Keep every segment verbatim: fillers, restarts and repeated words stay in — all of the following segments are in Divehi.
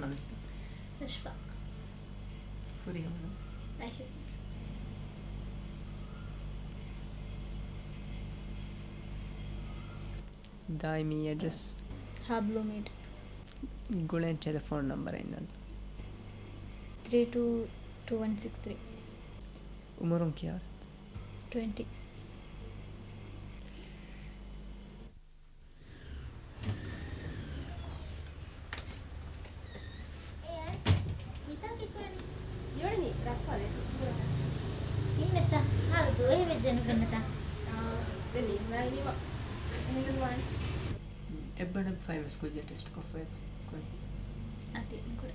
ނަމެއް؟ ރަޝްފާ. ފުރިހަމަ ނަމެއް؟ އައިޝަތު. ދާއިމީ އެޑްރެސް؟ ހާބްލޫމީޑް. ގުޅޭން ޓެލެފޯން ނަންބަރެއް އިންނަން. ތްރީ ޓޫ ޓޫ ވަން ސިކްސް ތްރީ. އުމުރުން ކިޔާ؟ ޓްވެންޓީ. މިތާ ކީއްކުރަނީ؟ އިވަނީ ރަސްފާ ދެކު ކުރަނީ. އިންނަތާ؟ ހާދު ދުވަހެއް ވެއްޖެ ނުފެންނަތާ؟ އާ، ދެން މީ ހުންނާނީމަ އެހެން ވާނެ. އެއްބަނޑަށް ފައިވެސް ކުއްޖާ ޓެސްޓް ކޮށްފައި ކުރި. އަދި ކުރެ.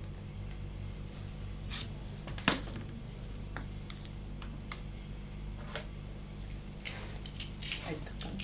އަތް ދައްކަން.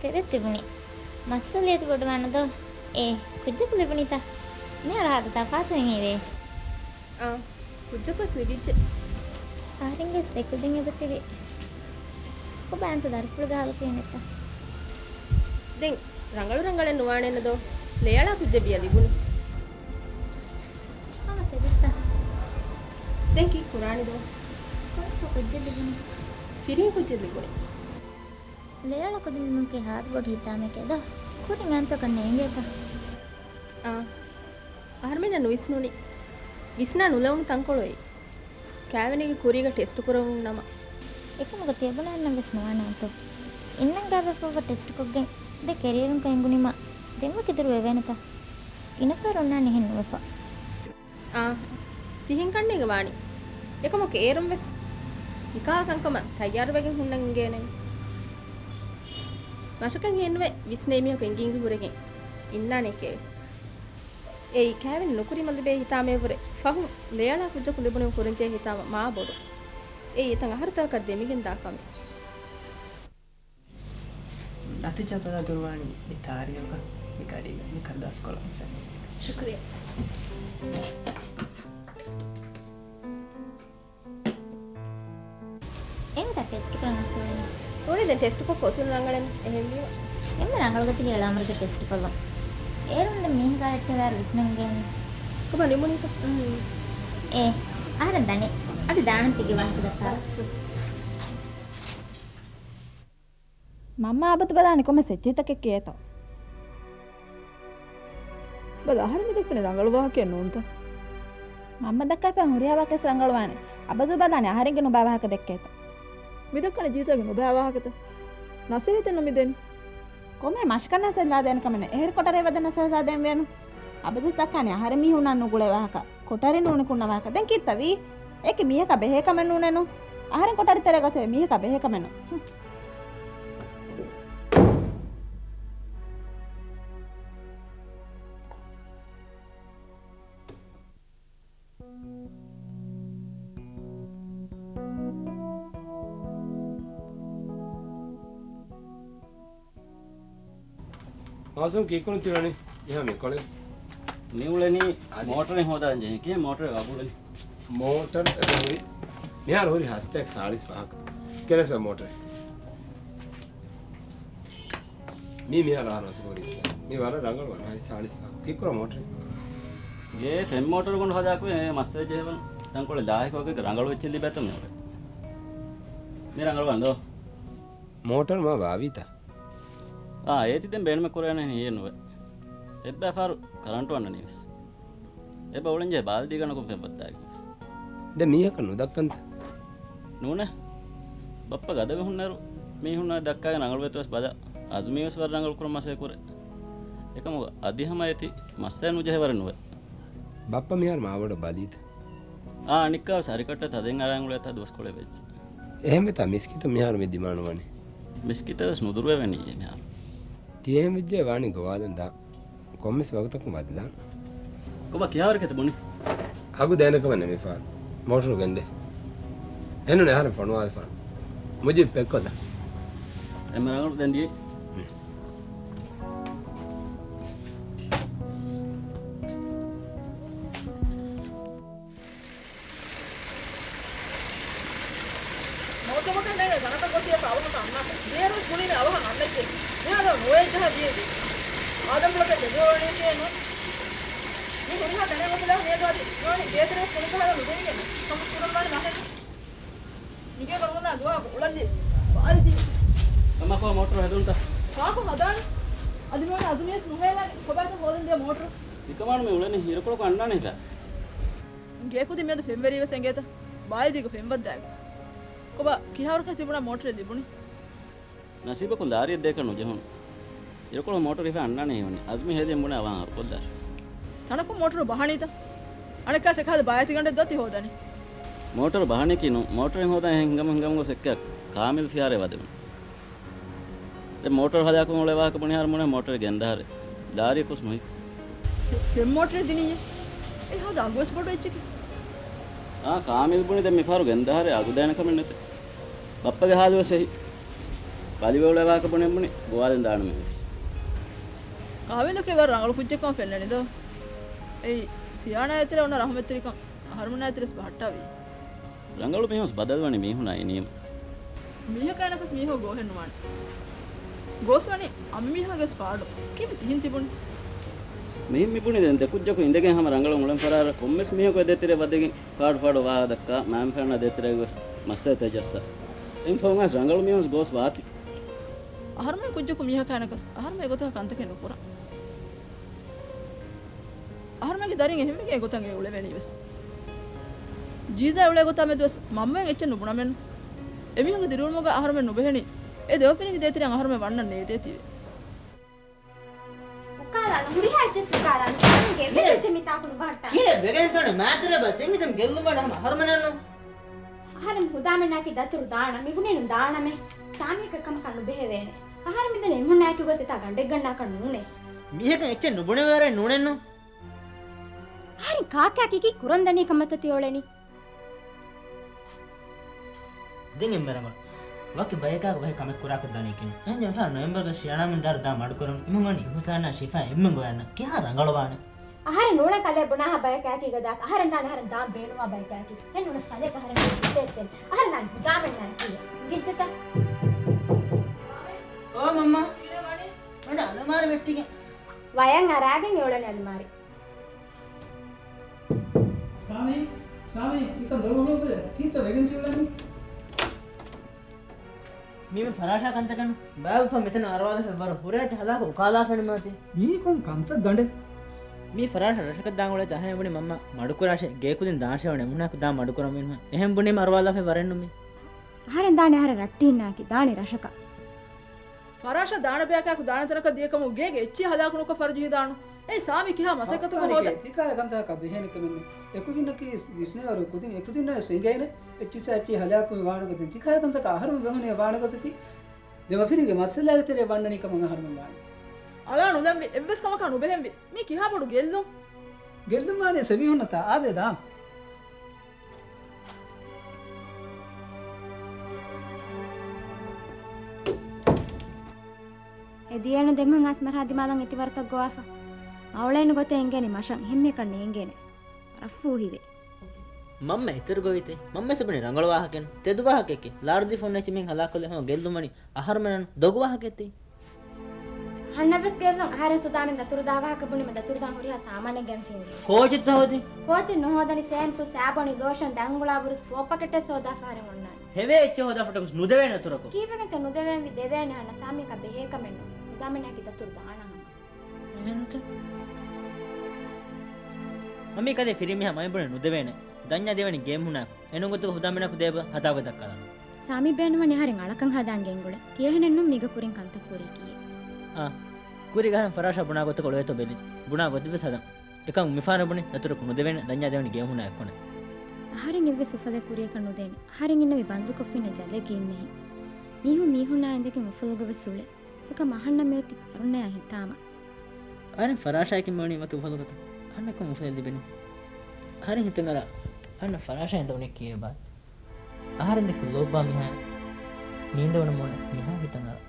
ތެދެއް ތިބުނީ. މަސްއޫލިއްޔަތު ބޮޑުވާނެ ދޯ. އޭ، ކުއްޖަކު ލިބުނީތަ؟ މިހާރު ހާދަ ތަފާތުވެން އިވޭ. އާ، ކުއްޖަކުވެސް ލިބިއްޖެ. އަހަރެންގެވެސް ދެކުދިން އެބަތިބި. ކޮބާ އަންތަ ދަރިފުޅުގަ ހާލު ކިޔަނެއްތަ؟ ދެން ރަނގަޅު ރަނގަޅެއް ނުވާނެން ދޯ. ލެޔަޅާ ކުއްޖެއް ބިޔަ ލިބުނީ. ހަމަ ތެދެއްތަ؟ ދެން ކީއް ކުރާނީ ދޯ؟ ކޮން ކުއްޖެއް ލިބުނީ؟ ފިރިހެން ކުއްޖެއް ލިބުނީ. ލެޔަޅަ ކުދިން ލިބުން ކީ ހާދަ ބޮޑު ހިތާމައެކޭ ދޯ. ކުރިން އަންތަކަށް ނޭނގޭތަ؟ އާ. އަހަރުމެންނަށް ނުވިސްނުނީ. ވިސްނާ ނުލެވުނު ތަންކޮޅު އެއީ. ކާވެނީގެ ކުރީގަ ޓެސްޓު ކުރެވުނު ނަމަ. އެކަމަކު ތިޔަބުނާންނަށް ވެސް ނުވާނެ އަންތޯ. އިންނަން ގާތްވެފައިވާ ޓެސްޓުކޮށްގެން ދެ ކެރިއަރުން ކަން އެނގުނީމަ ދެން ވަކި ދުރު ވެވޭނެތަ؟ ގިނަ ފަހަރު އޮންނާނެ އެހެން ނުވެފަ. އާ، ތިހެން ކަންނޭނގެ ވާނީ. އެކަމަކު އޭރުން ވެސް ނިކާހަށް ކަންކަމަށް ތައްޔާރުވެގެން ހުންނަން އިނގޭނެ. މަށަކަށް އެއްނުވެ ވިސްނޭ މީހަކު އެނގި އެނގި ހުރެގެން އިންނާނެ އެކޭވެސް. އެއީ ކާވެން ނުކުރީމަ ލިބޭ ހިތާމައެއްވުރެ ފަހުން ލެޔަޅާ ކުއްޖަކު ލިބުނީމަ ކުރަންޖެހޭ ހިތާމަ މާ ބޮޑު. އެއީ އެތައް އަހަރުތަކަކަށް ދެމިގެންދާ ކަމެއް. ނަތީޖާ ބަލާ ދުރުވާނީ މި ތާރީޚަށް މި ގަޑީގަ މި ކަން ދަސްކޮޅަށް ފެންނަ. ޝުކުރިއްޔާ. އެންތަ ޓެސްޓު ކުރަން އަސްލުވެނީ؟ ނޫނީ ދެން ޓެސްޓުކޮށްފަ އޮތީނު ރަނގަޅެއް އެހެންވީމަ. އެންމެ ރަނގަޅު ގޮތުގެ އެޅާ އަމުރުގެ ޓެސްޓު ކޮށްލަން. އޭރުން ދެން މީހަކާ ރައްޓެހި ވާރު ވިސްނަން ގެން. ކޮބާ ނިމުނީތަ؟ އޭ، އަހަރެން ދަނީ. އަދި ދާނަން ތިގެ ވާހަކަ ދައްކާ. މަންމަ އަބަދު ބަލާނެ ކޮންމެސް އެއްޗެހިތަކެއް ކިޔޭތޯ. ބަލަ، އަހަރެން މި ދައްކަނީ ރަނގަޅު ވާހަކައެއް ނޫންތަ؟ މަންމަ ދައްކާފަ ހުރިހާ ވާހަކަޔަސް ރަނގަޅުވާނެ. އަބަދު ބަލާނެ އަހަރެންގެ ނުބާ ވާހަކަ ދެއްކޭތަ. މި ދައްކަނީ ޖީސާގެ ނުބާ ވާހަކަތަ؟ ނަސޭހަތެއް ނު މި ދެނީ. ކޮންމެ މަށަކަށް ނަސޭހަތް ލާދޭނެ ކަމެއް ނެތް. އެހެރީ ކޮޓަރޭ ވަދެ ނަސޭހަތް ލާދޭން ވޭނު. އަބަދުސް ދައްކާނެ އަހަރެން މީހުންނާ ނުގުޅޭ ވާހަކަ. ކޮޓަރި ނޫނިކުންނަ ވާހަކަ. ދެން ކީއްތަ ވީ؟ އެކި މީހަކާ ބެހޭ ކަމެއް ނޫނެއްނު. އަހަރެން ކޮޓަރި ތެރޭ ގޮސް އެ މީހަކާ ބެހޭ ކަމެއް ނޫން. ހުން. މާސޫމް ކީއްކުރަން ތި އުޅެނީ މިހާ މިކޮޅެއް؟ މި އުޅެނީ އަދި މޯޓަރެއް ހޯދާން ޖެހޭ. ކިހިނެއް މޯޓަރެއް ވަގުޅެނީ؟ މޯޓަރު އެބަ ހުރި، މިހާރު ހުރި ހަސަތައެއް ސާޅީސް ފަހަކަށް. ކެރެސް މޯޓަރެއް. މީ މިހާރު އަހަރު އަތު ކުރި އިސް. މީ ވަރަށް ރަނގަޅު ވަން. ހައި ސާޅީސް ފަހަކު. ކިއްކުރ މޯޓަރެއް. ގޭ ފެން މޯޓަރު ގޮނޑު ހަދާކު އެ މައްސަލަ ޖެހެވަން. ތަންކޮޅެއް ލާހިކު ވަކި ރަނގަޅު އެއްޗެއް ލިބޭތަ މި އުޅެ. މި ރަނގަޅު ވަން ދޯ. މޯޓަރު މާ ވާވީތަ؟ އާ، އޭތި ދެން ބޭނުމެއް ކުރޭނެ ހިޔެއް ނުވެ. އެއްބައި ފާރު ކަރަންޓު ވަންނަނީ ވެސް. އެބަ އުޅެންޖެހޭ ބާލްދީ ގަނޑަކުން ފެން ވައްދާގެން ވެސް. ދެން މީހަކަށް ނުދައްކަންތަ؟ ނޫނޭ. ބައްޕަ ގަދަވެ ހުންނައިރު މީހުންނާ ދައްކާގެން ރަނގަޅުވޭތޯ ވެސް ބަލާ. އަޒުމީ ވެސް ވަރަށް ރަނގަޅު ކުރަން މަސައްކަތް ކުރޭ. އެކަމު އަދި ހަމަ އޭތި މައްސަލަ ނުޖެހޭ ވަރެއް ނުވޭ. ބައްޕަ މިހާރު މާބޮޑަށް ބަލީތަ؟ އާ، އަނެއްކާވެސް ހަރިކަށަށް ތަދެއް އަރާން އުޅޭތާ ދުވަސްކޮޅެއް ވެއްޖެ. އެހެންވެތާ މިސްކިތު މިހާރު މި ދިމާނުވަނީ؟ މިސްކިތަށް ވެސް ނުދުރުވެވެނީ މިހާރު. ތި އެހެން ވެއްޖެ ވާނީ ގޮވާލަން ދާ. ކޮންމެސް ވަގުތަކުން ވަދެލާން. ކޮބާ ކިހާވަރަކަށް ތި ބުނީ؟ އަގު ދޭނެ ކަމެއް ނެމިފާ. މޯޓަރު ގެންދޭ. އެންނުނެ އަހަރެން ފޮނުވާލިފާން. މުޖީބް ޕެކްކޮށްލަ. އެންމެ ރަނގަޅު ދެން ދިޔަ. މޯޓަރުގަ ނޭނގެ ގަނަކަށް ގޮސް އެފަ އަވަހަކަށް އަންނާކަށް. ދިޔައިރުވެސް ބުނީމެ އަވަހަށް އަންނައްޗޭ. ދިޔައިރު ނުވައެއްޖަހާ ދިޔައީ. އާދަމްފުޅަކަށް ދެދުވަވަނީކޭ ނޫން. މި ހުރިހާ ތަނެއް އޮތުލާ ހޭދު އަދި ނުވަނީ ގޭތެރެވެސް ކުނިކަހަލަ ނުދެވިގެން ކަމަށް ކުރަންވާނެ މަހެއް. މިގޭ ގަނޑުމަނާ ދުވާ އުޅަނދި ބާލި ދީ. އަމާކޮ މޯޓަރު ހެދުންތަ؟ ކާކު ހަދާނެ؟ އަދި ނުވަނީ އަޒުމީސް ނުހޭލާ ކޮބާތަ ހޯދަން ދިޔަ މޯޓަރު؟ ތިކަމާނު މި އުޅެނީ ހިރުކޮޅަކު އަންނާނެ ހިތާ. ގޭކުދިން މެދު ފެންވެރީ ވެސް އެނގޭތަ؟ ބާލިދީގަ ފެން ވައްދާގެ. ކޮބާ ކިހާވަރަކަށް ތިބުނާ މޯޓަރެއް ލިބުނީ؟ ނަސީބަކުން ލާރިއެއް ދޭކަށް ނުޖެހުނު. އިރުކޮޅު މޯޓަރު ހިފާ އަންނާނެ ހީވަނީ. އަޒުމީ ހެދި ބުނާ ވާހަކަ ހަރުކޮށްލާށި. ތަނަކުން މޯޓަރު ބަހަނީތަ؟ އަނެއްކާސް އެކަހަލަ ބާއްތިގަނޑެއް ދޯ ތި ހޯދަނީ؟ މޯޓަރު ބަހަނީކީ ނޫން. މޯޓަރެއް ހޯދާ ހިނގަމު ހިނގަމު ގޮސް އެއްކާ ކާމިލް ފިހާރައެއް ވަދެވުނު. ދެން މޯޓަރު ހަދާކަށް އުޅޭ ވާހަކަ ބުނިހާރު މުޅެ މޯޓަރެއް ގެންދާހަރެ. ލާރިއަކުސް ނުހިފި. ފެ-، ފެން މޯޓަރެއް ދިނިއްޔޭ. އެ ހޯދާ އަގުވެސް ބޮޑު އެއްޗެކޭ. އާ، ކާމިލް ބުނި ދެން މިފަހަރު ގެންދާހަރެ އަގު ދޭނެ ކަމެއް ނެތޭ. ބައްޕަގެ ހާލުވެސް އެހި. ބަލިވެ އުޅޭ ވާހަކަ ބުނެ ބުނި ގޮވާލަން ދާނަމޭ ވެސް. ކާމިލަކީ ވަރަށް ރަނގަޅު ކުއްޖެއްކަމަށް ފެންނަނީ ދޯ. އެއީ ސިޔާނާ އެތެރެ އޮންނަ ރަހުމަތްތެރިކަން އަހަރުމެންނާ އެތެރެސް ބަހައްޓާވީ. ރަނގަޅު މީހުންސް ބަދަލުވަނީ މީހުނާ އިނީމަ. މީހަކާ އަނެކަސް މީހަކު ގޯހެއް ނުވާނެ. ގޯސް ވަނީ އަނބިމީހާގެސް ފާޑު. ކީއްވެ ތިހިން ތިބުނީ؟ މިހެން މިބުނީ ދެން ދެކުއްޖަކު އިނދެގެން ހަމަ ރަނގަޅަށް އުޅެން ފަރާރަށް ކޮންމެސް މީހަކު އެ ދޭތެރެ ވަދެގެން ފާޑު ފާޑު ވާހަކަ ދައްކާ މައިންބަފައިންނާ ދޭތެރޭގަސް މައްސަލަތައް ޖައްސާ. އެން ފަހުން އައިސް ރަނގަޅު މީހުންސް ގޯސް ވާތީ. އަހަރުމެން ކުއްޖަކު މީހަކާ އަނެކަސް އަހަރުމެން އެގޮތަކަށް ކަންތަކެއް ނުކުރާ. އަހަރުމެންގެ ދަރިން އެހެންވެގެން އެގޮތަށް އެ އުޅެވޭނީ ވެސް. ޖީޒާ އުޅޭ ގޮތާ މެދުވެސް މަންމައިން އެއްޗެއް ނުބުނަމެއްނު. އެމީހުންގެ ދިރިއުޅުމުގަ އަހަރުމެން ނުބެހެނީ. އެ ދެވަފިރިންގެ ދޭތެރެއަށް އަހަރުމެން ވަންނަން ނޭދޭތީވެ. އުކާލާނަ، ހުރިހާ އެއްޗެއް އުކާލާނަ. ސާމީގެ އެއްވެސް އެއްޗެއް މިތާކު ނުބަހައްޓާ. ކިހިނެއް ވެގެން ތޯނެ މާތިރޭ ބަ ތެނގި ދެމި ގެއްލުމަށް ހަމަ އަހަރުމެނެއްނު. އަހަރެން ހުދާމެންނާކީ ދަތުރު ދާނަ، މިބުނީނު ދާނަމޭ. ސާމީގެ ކަމަކަށް ނުބެހެވޭނެ. އަހަރެން މިދަނީ އެމީހުންނާއެކު ގޮސް އެތާ ގަނޑެއްގަންނާކަށް ނޫނޭ. މީހަކަށް އެއްޗެއް ނުބުނެވޭވަރެއް ނޫނެއްނު. އަހަރެން ކާކާ ކީކީ ކުރަން ދަނީ ކަމަށްތަ ތި އުޅެނީ؟ ދެން އެންމެ ރަނގަޅު. ވަކި ބަޔަކާގެ ވަހެއް ކަމެއް ކުރާކަށް ދަނީކީނު. އެހެން ފަހަރު ނޮވެމްބަރުގެ ޝިޔާނާމެން ދާރު ދާ މަޑުކުރަން އިމުން އަންނަ އިހުސާނާ ޝިފާ އެންމެން ގޮވާލަން. ކިހާ ރަނގަޅުވާނެ؟ އަހަރެން ނޫނޭ ކަލޭ ބުނާހާ ބަޔަކާއެކީ ގަދައަކަށް. އަހަރެން ދާން ބޭނުންވާ ބަޔަކާއެކީ. އެހެން ނޫނަސް ކަލޭ އަހަރެން ހިތޭ އެއް ތެރެ. އަހަރެން ދާން ހުދާމެންނާއެކީ. އިނގިއްޖެތަ؟ އޯ މަންމާ. އަނެ އަލަމާރި ވެއްޓިގެން. ވަޔަށް އަރާގެން އެ އުޅެނީ އަލަމާރި. ސާމީ، ސާމީ، ނިކަން ދޮރު ހުޅުވައްވަ. ކީއްތަ ވެގެން ތިއުޅެނީ؟ މީ މި ފަރާޝާ ކަންތަކަން. ބާބުފަ މިތަނަށް އަރުވާލާފަ ވަރަށް ހުރޭތި ހަލާކު އުކާލާފައިން މާތި. މީ ކޮން ކަންތައް ގަނޑެއް؟ މީ ފަރާޝާ ރަށަކަށް ދާން އުޅޭތި އަހަރެން ބުނި މަންމަ މަޑުކުރާށޭ، ގޭކުދިން ދާށޭ ވަނީ އެމީހުންނާއެކު ދާން މަޑުކުރަން މީނު. އެހެން ބުނީމަ އަރުވާލާފައި ވަރެއްނު މީ. އަހަރެން ދާނީ އަހަރެން ރައްޓެހިންނާއެކީ ދާނީ ރަށަކަށް. ފަރާޝާ ދާނެ ބަޔަކާއެކު ދާނެ ތަނަކަށް ދިޔަކަމު ގޭގެ އެއްޗިހި ހަލާކު ނުކޮށް ފަރުޖު ހިދާނު. އެއީ ސާމީ ކިހާ މަސައްކަތަކުން ހޯދަ؟ ތިކާ ކަންތަކަކަށް ބެހޭނެ ކަމެއްނު. އެކުދިންނަކީ ވިސްނޭވަރު ކުދިން އެކުދިންނަށް ވެސް އެނގޭނެ. އެއްޗިސާ އެއްޗިހި ހަލާކު ވާނެ ގޮތެއް. ތިކާ ކަންތަކަށް އަހަރުމެން ވެވަނީ ވާނެ ގޮތަކީ. ދެ ވަފިރިންގެ މައްސަލާގެ ތެރޭ ވަންނަނީ ކަމަށް އަހަރުމެން ވާނެ. އަޅާ ނުލަނބި އެއްވެސް ކަމަކާ ނުބެހެންވީ. މީ ކިހާ ބޮޑު ގެއްލުން؟ ގެއްލުން ވާނީ ސެމީހުންނަތާ އާދޭ ދާ. އެ ދިޔައިނު ދެމީހުން އައިސް މަރާ ދިމާލަށް އެތި ވަރަކަށް ގޮވާފަ. އައުޅޭނު ގޮތެއް އެނގޭނެ މަށަށް ހެންމެކަށް ނޭނގޭނެ. ރަފޫހިވެ. މަންމަ އެތެރެ ގޮވީތޭ. މަންމަ ސިބުނި ރަނގަޅު ވާހަކައެއް. ތެދު ވާހަކައެކޭ. ލާރުދީފަ އޮންނަ އެއްޗެއް މިހެން ހަލާކޮށްލެ ހަމަ ގެއްލުމަނީ އަހަރުމެނަށް ދޮގު ވާހަކައެއްތީ. ހަންނަ ވެސް ގެއްލުން. އަހަރެން ސުދާމެން ދަތުރުދާ ވާހަކަ ބުނީމަ ދަތުރުދާން ހުރިހާ ސާމާނެއް ގެންފިން ދިޔަ. ކޯޗެއްތަ ހޯދީ؟ ކޯޗެއް ނުހޯދަނީ ސޭމްޕޫ، ސާބޯނި، ލޯޝަން، ދަނގުޅާ ބުރުސް، ފޯޕަކެޓެއް ހޯދާފަ އަހަރެން އޮންނާނެ. ހެވޭ އެއްޗެއް ހޯދާފަ ޓަކުސް ނުދެވޭނެ ދަތުރަކު. ކީއްވެގެންތަ ނުދެވޭންވީ؟ ދެވޭނެ ހަންނަ. ސާމީ ކާ ބެހޭކަމެއް ނޫން. ހުދާމެންނާއެކީ ދަތުރު ދާނަ ހަންނަ. އެހެންތަ؟ މަންމީ ކަލޭ ފިރިމީހާ މައިންބުނެ ނުދެވޭނެ. ދަންޏާ ދެވޭނީ ގޭމް ހުނާކު. އެނޫން ގޮތަކަށް ހުދާމެންނާކު ދޭބަ ހަދާ ގޮތަށް ކަލާނަ. ސާމީ ބޭނުންވަނީ އަހަރެން އަޅަކަށް ހަދާން ގެންގުޅެ. ތިޔަހެނެއްނު މީގަ ކުރިން ކަންތައް ކުރީކީއެއް. އާ. ކުރީގަ އަހަރެން ފަރާޝާ ބުނާ ގޮތަކަށް އޮޅުވޭތޯ ބެލި. ބުނާ ގޮތެއްވެސް ހަދަން. އެކަމަކު މިފަހަރަށް ބުނީ ދަތުރަކު ނުދެވޭނެ، ދަންޏާ ދެވޭނީ ގޭމް ހުނާ އެއްކޮނެ. އަހަރެން އެއްވެސް އުފަލެއް ކުރިޔަކަށް ނުދޭނެ. އަހަރެން އިންނެވި ބަންދުކޮށްފިންނަ ޖަލެއްގަ އިންނަހެން. މީހުން މީހުންނާ އިނދެގެން އުފަލުގަވެސް އުޅޭ. އެކަމް އަހަންނަށް މިއޮތީ ކަރުނަޔާ ހިތާމަ. އަހަރެން ފަރާޝާއެކެން މިވަނީ ވަކި އުފަލުގަތަ؟ އަހަންނަށް ކޮން އުފަލެއް ލިބެނީ؟ އަހަރެން ހިތަށް އަރާ، އަހަންނަށް ފަރާޝާ އިނދެވުނީ ކީއްވެބާ؟ އަހަރެން ދެކެ ލޯބިވާ މީހާ ނީނދެވުނު މޮޔަ މީހާ ހިތަށް އަރާ.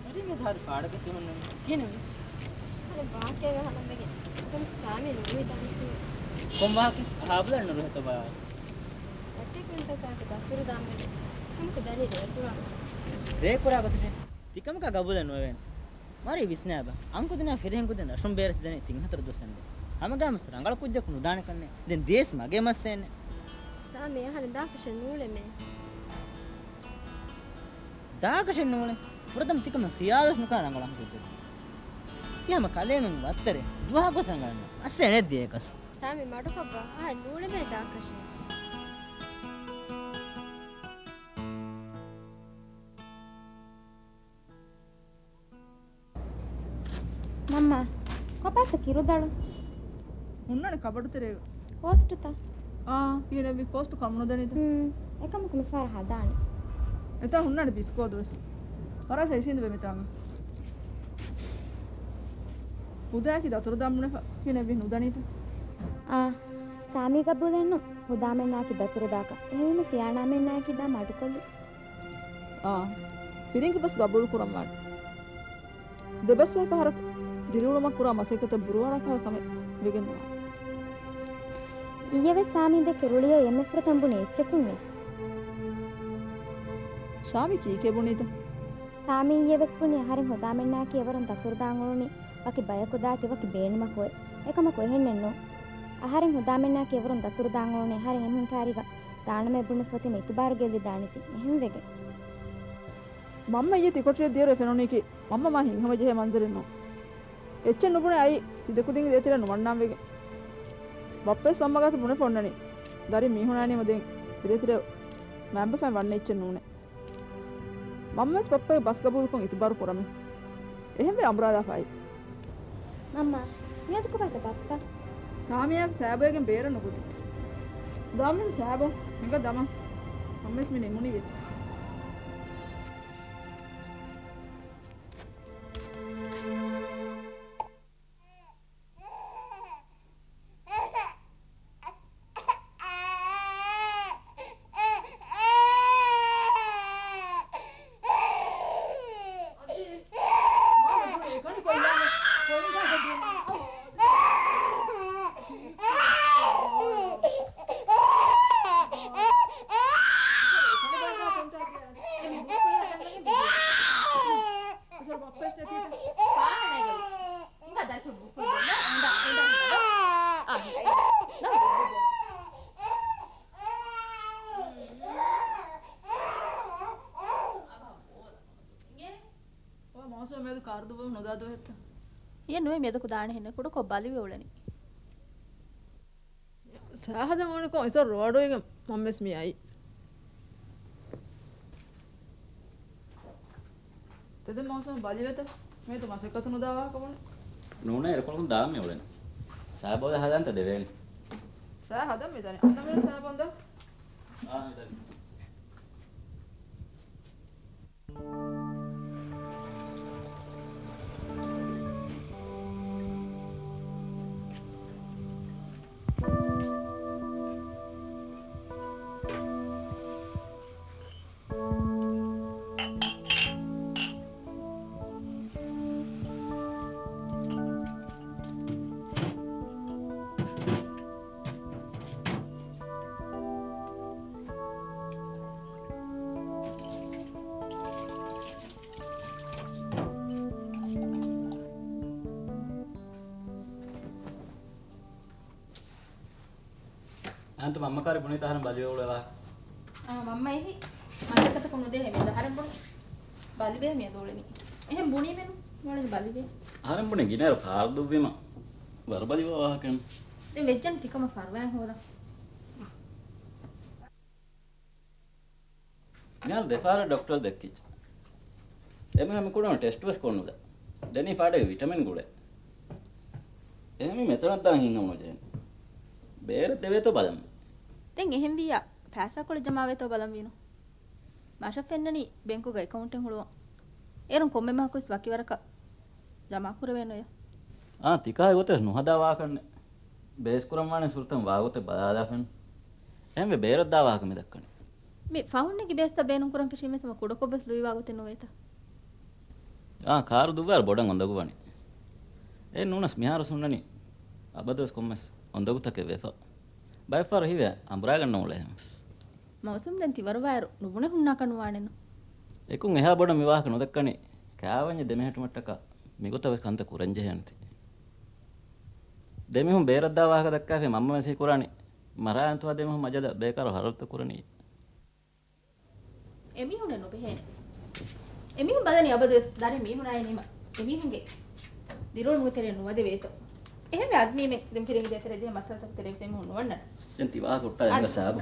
އަރި މި ދާދި ފާޑަކަށް ތިމަންނަން ކިހިނެއްވީ؟ އަދި ވާހަކައިގަ ހަލަންވެގެން އެކަމަކު ސާމީ ނުރުހި ދާނެތީ. ކޮން ވާހަކަ؟ އަހާބުލަން ނުރުހެތޯ ބާ؟ އެއްޓެކުންތަކާގެ ދަތުރު ދާންވެގެން ކަމަކު ދަނީ ރޭކުރާ. ރޭކުރާ ގޮތަށޭ؟ ތިކަމަކާ ގަބޫލެއް ނުވެވޭނެ. މާރި ވިސްނާބަ. އަންކުދިނާ ފިރިހެން ކުދިން ރަށުން ބޭރަށް ދެނީ ތިން ހަތަރު ދުވަސް އަންދެ. ހަމަގާމަސް ރަނގަޅު ކުއްޖަކު ނުދާނެ ކަންނޭ. ދެން ދިޔަސް މަގޭ މައްސައެއް ނެތް. ޝާމީ އަހަރެން ދާކަށެއް ނޫޅެމޭ. ދާކަށެއް ނޫޅެ. ފުރަތަމަ ތިކަމެއް ޚިޔާލުވެސް ނުކުރާ ރަނގަޅަށް ކުއްޖެއް. ތި ހަމަ ކަލޭމެން ވައްތަރެ ދުވަހަކުވެސް ރަނގަޅަށް ނޫން. އައްސެ ނެތް ދިޔަކަސް. ޝާމީ މަޑުކޮށްބަ. އަހަރެން ނޫޅެމޭ ދާކަށެއް. މަންމާ، ކޮބާތަ ކިރުދަޅު؟ ހުންނާނެ ކަބަޑު ތެރޭގަ. ކޯސްޓުތަ؟ އާ، ކިހިނެއްވީ؟ ކޯސްޓު ކަމުނުދަނީތަ؟ ހުން، އެކަމަކު މިފަހަރަށް ހަދާނެ. އެތާ ހުންނާނެ ބިސްކޯދުވެސް. ފަރާޝާ އިށީނދެވޭ މިތާނގަ. ހުދާއަކީ ދަތުރުދާން ބުނެފަ ކިހިނެއްވީ ނުދަނީތަ؟ އާ، ސާމީ ގަބޫލެއްނު. ހުދާމެންނާއަކީ ދަތުރުދާކަށް. އެހެންވީމަ ސިޔާނާމެންނާއަކީ ދާ މަޑުކޮށްލި. އާ، ފިރިންގި ބަސް ގަބޫލު ކުރަންވާނެ. ދެބަސްވަހި ފަހަރަކު ދިރިއުޅުމަށް ކުރާ މަސައްކަތަށް ބުރޫއަރާ ކަހަލަ ކަމެއް ވެގެން ނުވާނެ. އިއްޔެވެސް ސާމީ ދެކެ ރުޅިއައި އެންމެ ފުރަތަމަ ބުނީ އެއްޗަކުންނޭ. ޝާމީ ކީކޭ ބުނީތަ؟ ސާމީ އިއްޔެވެސް ބުނީ އަހަރެން ހުދާމެންނާއަކީ އެވަރުން ދަތުރުދާން އުޅުނީ ވަކި ބަޔަކު ދާތި ވަކި ބޭނުމަކު އޮތް. އެކަމަކު އެހެންނެއްނު. އަހަރެން ހުދާމެންނާއަކީ އެވަރުން ދަތުރުދާން އުޅުނީ އަހަރެން އެމީހުން ކާރީގަ ދާނަމޭ ބުނެފަ އޮތީމަ އިތުބާރު ގެއްލިދާނެތީ އެހެންވެގެން. މަންމަ އިއްޔެ ތިކޮޓަރިއަށް ދިޔައިރު އެ ފެނުނީކީ މަންމަ މާ ހިތްހަމަޖެހޭ މަންޒަރެއްނު. އެއްޗެއް ނުބުނެ އައި ތި ދެކުދިންގެ ދޭތެރެއަށް ނުވަންނާންވެގެން. ބައްޕަވެސް މަންމަ ގާތު ބުނެފަ އޮންނަނީ. ދަރިން މީހުން އައިނީމަ ދެން އެ ދޭތެރެއަށް މައިންބަފައިން ވަންނަ އެއްޗެއް ނޫނޭ. މަންމަވެސް ބައްޕަގެ ބަސް ގަބޫލުކޮށް އިތުބާރު ކުރަމޭ. އެހެންވެ އަނބުރާލާފަ އައި. މަންމާ، މިއަދު ކޮބާތަ ބައްޕަ؟ ސާމިޔާގެ ސާބޮއިގެން ބޭރަށް ނުކުތި. ދާމެން ސާބޮ ހިނގަ ދަމަން. މަންމަވެސް މި ނިމުނީ ވެ. އޮ މޯސުމް މިއަދު ކާރު ދުއްވަމުން ނުދާ ދުވަހެއްތަ؟ އެ ނުވެ މިއަދަކު ދާނެ ހެންނެ ކުޑަކޮށް ބަލިވެ އުޅެނީ. ސާހަދަ މޫނިކޮށް އިސޮރް ރޯޑުވެގެން މަންމެސް މި އައި. ތެދެއް މޯސުމް ބަލިވެތަ؟ މިއަދު މަސައްކަތު ނުދާ ވާހަކަ ބުނެ. ނޫނޭ އެރަކޮޅުން ދާން މި އުޅެނީ. ސާބޯދަ ހަދާންތަ ދެވޭނީ. ސާ ހަދަން މިދަނީ. އަންނަ މި ސާބޯން ދޯ. އާ މިދަނީ. އަންތަ މަންމަ ކާރި ބުނީތަ އަހަރެން ބަލިވެ އުޅޭ ވާހަކަ؟ އާ، މަންމަ އެހި މަސައްކަތަކުން ނުދޭ ހެމެ އަހަރެން ބުނި. ބަލިވޭ މިއަދު އުޅެނީ. އެހެން ބުނީމެނު ނުވަނީ ބަލިވޭ. އަހަރެން ބުނީ ގިނައިރު ކާރު ދުއްވީމަ ވަރު ބަލިވާ ވާހަކައެއް. ދެން ވެއްޖެން ތިކަމަށް ފަރުވާއެއް ހޯދަން. މިހާރު ދެފަހަރަށް ޑޮކްޓަރު ދެއްކިއްޖެ. އެމީހާ މި ކުޑަން ޓެސްޓުވެސް ކޮށްނުލާ. ދެނީ ފާޑެއްގެ ވިޓަމިން ގުޅޭ. އެހެންވީ މެތަނަށް ދާން ހިތްހަމަނުޖެހޭނެ. ބޭރަށް ދެވޭތޯ ބަލަން. ދެން އެހެންވިއްޔާ ފައިސާކޮޅެއް ޖަމާވޭތޯ ބަލަންވީނު. މަށަށް ފެންނަނީ ބެންކުގަ އެކައުންޓެއް ހުޅުވަން. އޭރުން ކޮންމެ މަހަކުވެސް ވަކިވަރަކަށް ޖަމާކުރެވޭނުޔަ. އާ، ތިކާ އެގޮތަށް ނުހަދާ ވާކަންނެއް. ބޭސްކުރަން ވާނެ ސުރުތަން ވާގޮތެއް ބަލާލާފެން. އެހެންވެ ބޭރަށްދާ ވާހަކަ މި ދައްކަނީ. މި ފަހުންނެގި ބޭސްތައް ބޭނުންކުރަން ފެށީމެސް ކުޑަކޮށްވެސް ލުއިވާ ގޮތެއް ނުވޭތަ؟ އާ، ކާރު ދުއްވާއިރު ބޮޑަށް އޮނދަގު ވަނީ. އެ ނޫނަސް މިހާރު ހުންނަނީ އަބަދުވެސް ކޮންމެސް އޮނދަގުތަކެއް ވެފަ. ބައެއްފަހަރު ހީވޭ އަނބުރާގަންނަ އުޅޭހެންވެސް. މައުސޫމް ދެން ތިވަރުވާއިރު ނުބުނެ ހުންނާކަށް ނުވާނެނު. އެކުން އެހާ ބޮޑަށް މި ވާހަކަ ނުދައްކަނީ ކާވަންޏެއް ދެމެހެއްޓުމަށްޓަކާ މިގޮތަށް ވެސް ކަންތައް ކުރަންޖެހޭނެތީ. ދެމީހުން ބޭރަށްދާ ވާހަކަ ދައްކާފައި މަންމަ މެސެޖް ކުރާނީ މަރާ އަންތުވާ ދެމީހުން މަޖަލަށް ބޭކާރު ހަރަދުތައް ކުރަނީ. އެމީހުންނެއް ނުބެހޭނެ. އެމީހުން ބަލަނީ އަބަދުވެސް ދަރި މީހުނާއި ނިމަ އެމީހުންގެ ދިރިއުޅުމުގެ ތެރެއަށް ނުވަދެވޭތޯ. އެހެންވެ އަޒްމީމެން ދެން ފިރިނގި ދޭތެރޭ ދޭ މައްސަލަތަކުގެ ތެރޭ ވެސް އެމީހުން ނުވަންނަން. ދެން ތި ވާހަކަ ހުއްޓާލަން އަދި. ސާބު.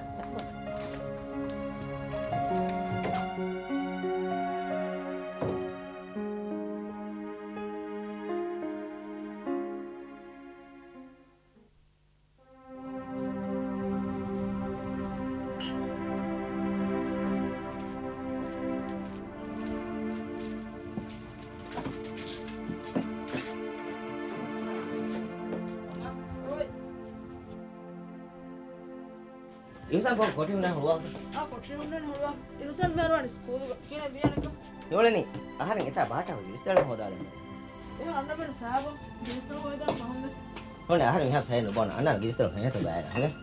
އިހުސާން ކޮ-، ކޮޓީ ހުންނަން ހުޅުވާ. އާ، ކޮޓީ ހުންނަން ހުޅުވާ. އިހުސާން މިހާރު ވަނީ ސްކޫލުގަ. ކިހިނެއް ވިޔަނެއްކަ؟ ނޫޅެނީ، އަހަރެން އެތާ ބާޓާ ގިރިސްތަޅެއް ހޯދާލަން. އޭ، އަންނަ ބޭނު ސާބުން ގިރިސްތަޅު ހޮއިދާން ފަހުން ވެސް. ނޫނޭ، އަހަރެން މިހާރު ސައި ނުބޯނަ. އަންނަ ގިރިސްތަޅު ހެނިހަތަ ބައިރަށް.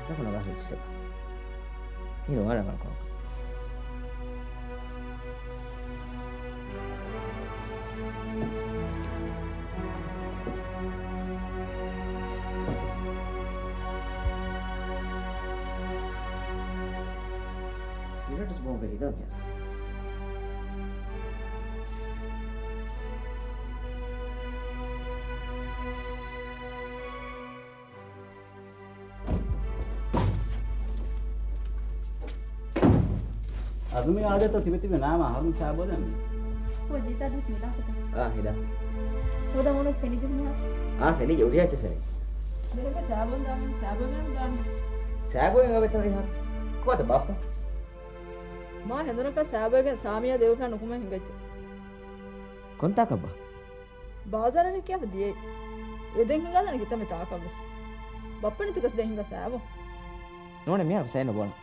ދަކުނަގާ ރިޖިސްޓަރ. ހިނު ވާނަ ކަންކޮ. ސިގަރެޓްސް ބޯން ވެ ހިދާ މިޔާ. އަދު މި އާދޭތޯ ތިބެ ތިބެ ނާމަ އަހަރުން ސާބޯ ދެން. ހޯ ޖީތާ ދުސް މިލާ ކޮތަ. އާ، ހިދާ. ހޯދާ މޮޅު ފެނި ޖުހުނިހާ. އާ، ފެނި ޖެ އުޑި އެޗް ފެނި. މިރަގެ ސާބޯން ދާން، ސާބޯގެން ދާން. ސާބޯގެން އަވެތަ މިހާރު. ކޯތަ ބާފަ؟ މާ ހެނދުނަކަށް ސާބޯގެން ސާމިޔާ ދެވިފަ ނުކުމެ ހިނގައްޖެ. ކޮންތާކަށްބާ؟ ބާޒާރަށް ކިޔާފަ ދިޔައީ. އެ ދެން ހިނގާދާނެ ކިތަންމެ ތާކަށްވެސް. ބައްޕަ ނެތިކަސް ދެން ހިނގާ ސާބޯ. ނޫނެ މިހާރު ސައި ނުބޯނަ.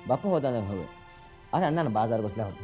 ބައްޕަ ހޯދާނެ ހޮވޭ. އަރެ އަންނާނެ ބާޒާރު ގޮސް ލާ ހޮ-،